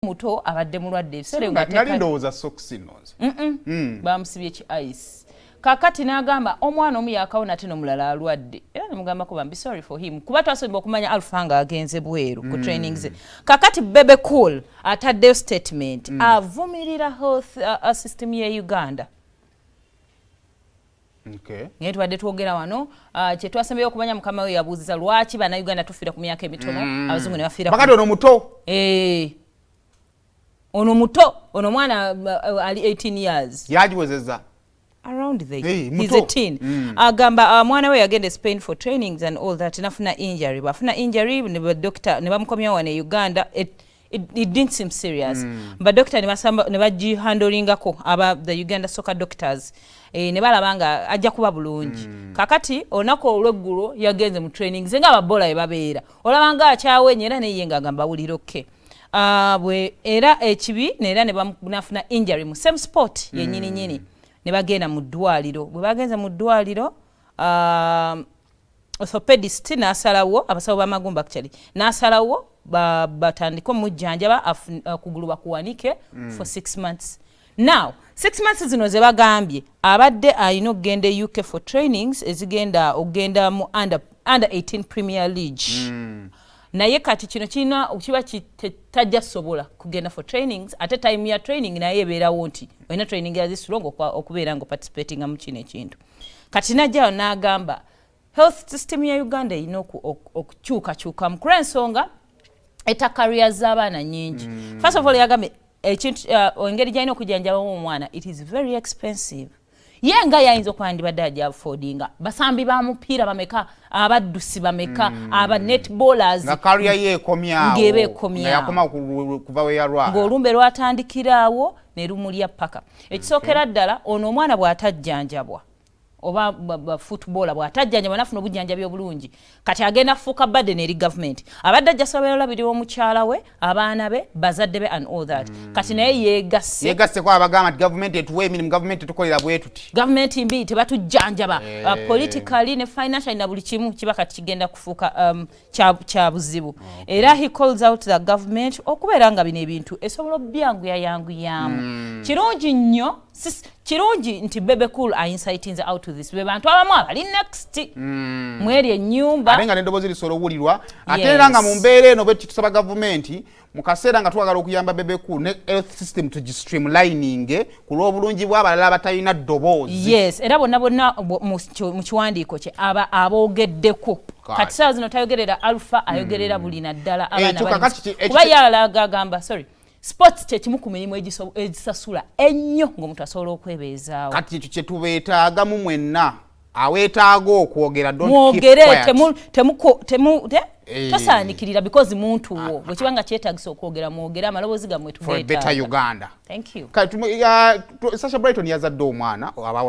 Muto abadde mulwadde ebiseera. Nali ndowooza socks nonze. Bamusibye ki ice. Kakati n'agamba omwana omu yakawona ate n'omulala alwadde, era nemugambako bambi sorry for him, kuba twasobola okumanya Alpha nga agenze bweru ku training ze. Kakati Bebe Cool ataddeyo statement, avumirira health system ye Uganda. Naye tubadde twogera wano, kyetwasembeyo okumanya, mukama we yabuuziza lwaki Bannayuganda tufiira ku myaka emitono, abazungu ne bafiira. Bakati ono muto. Eh. Ono muto, ono omwana ali 18 years. Yagiwezeza. Around there. Hey, he's a teen. Agamba mwana we yagenda e Spain for trainings and all that, nafuna injury. Bwafuna injury ne badokita ne bamukomyawo wano e Uganda. It didn't seem serious. Badokita ne bagihandlingako, aba the Uganda soccer doctors, ne balaba nga ajja kuba bulungi. Kakati olunaku olweggulo yagenze mu training ze nga ababola bwe babeera, olaba nga akyawenye, era neye ng'agamba awulira okay. Bwe era ekibi neera ne nafuna injury mu same spot yennyini nyini, ne bagenda mu ddwaliro. Bwe bagenze mu ddwaliro, orthopedist n'asalawo, abasawo b'amagumba actually, n'asalawo batandike omujjanjaba, okugulu bakuwanike for 6 months. Now 6 months zino ze bagambye abadde alina okugenda e UK for trainings ezigenda okugenda mu under 18 Premier League. Naye kati kino kirina kiba tajja sobola kugenda for trainings, ate time ya training naye ebeerawo nti olina training ya this long okubeera nga participatinga mu kino ekintu. Kati najjayo n'agamba health system ya Uganda erina okukyukakyukamu kulw'ensonga eta career z'abaana nyingi. First of all, yagambye ekintu, engeri gyalina okujjanjabamu omwana, it is very expensive. Ye nga yayinza okuba ndibadde ajja affordinga basambi ba mupiira bameka, abaddusi bameka, aba netballers. Nga career ye ekomyawo. Ng'eba ekomyawo. Nga yakoma kuva we yalwala. Ng'olumbe lwatandikiraawo ne lumulya paka. Ekisookera ddala, ono omwana bw'atajjanjabwa oba footballer bw'atajjanjabwa nafuna obujjanjabi obulungi, kati agenda kufuuka burden eri gavumenti. Abadde ajja sobola olabirira omukyala we, abaana be, bazadde be and all that. Kati naye yeegasse. Yegasseko abagamba nti gavumenti etuwa emirimu, gavumenti etukolera bwe tuti. Gavumenti mbi, tebatujjanjaba. Eh. Politically ne financially na buli kimu kiba kati kigenda kufuuka kya buzibu. Era he calls out the government okubeera nga bino ebintu esobola obyanguyayanguyamu. Kirungi nnyo, kirungi nti Bebe Cool aincitinze out to this, be bantu abamu abali next mweri ennyumba. Ate nga n'eddoboozi lisobola owulirwa, ate era nga mu mbeera eno bwe tusaba gavumenti mu kaseera nga twagala okuyamba Bebe Cool ne health system tugistreamlining ku lw'obulungi bw'abalala abatalina ddoboozi. Yes, era bonna bonna mu kiwandiiko kye aba aboogeddeko. Kati saawa zino tayogerera Alpha, ayogerera buli naddala abaana Ekyo bali kakati kuba ye alaga agamba, sorry, sports kyekimu ku mirimu egisasula ennyo ng'omuntu asobola okwebeezaawo. Kati ekyo kyetubeetaagamu mwenna aweetaaga okwogera, don't keep Mwogere. quiet. Temu, Eh. tosaanikirira because muntu wo bwe kiba nga kyetaagisa okwogera, mwogere, amaloboozi gammwe For a better tugeetaaga. Uganda. Thank you. Kale Sasha Brighton yazadde omwana aba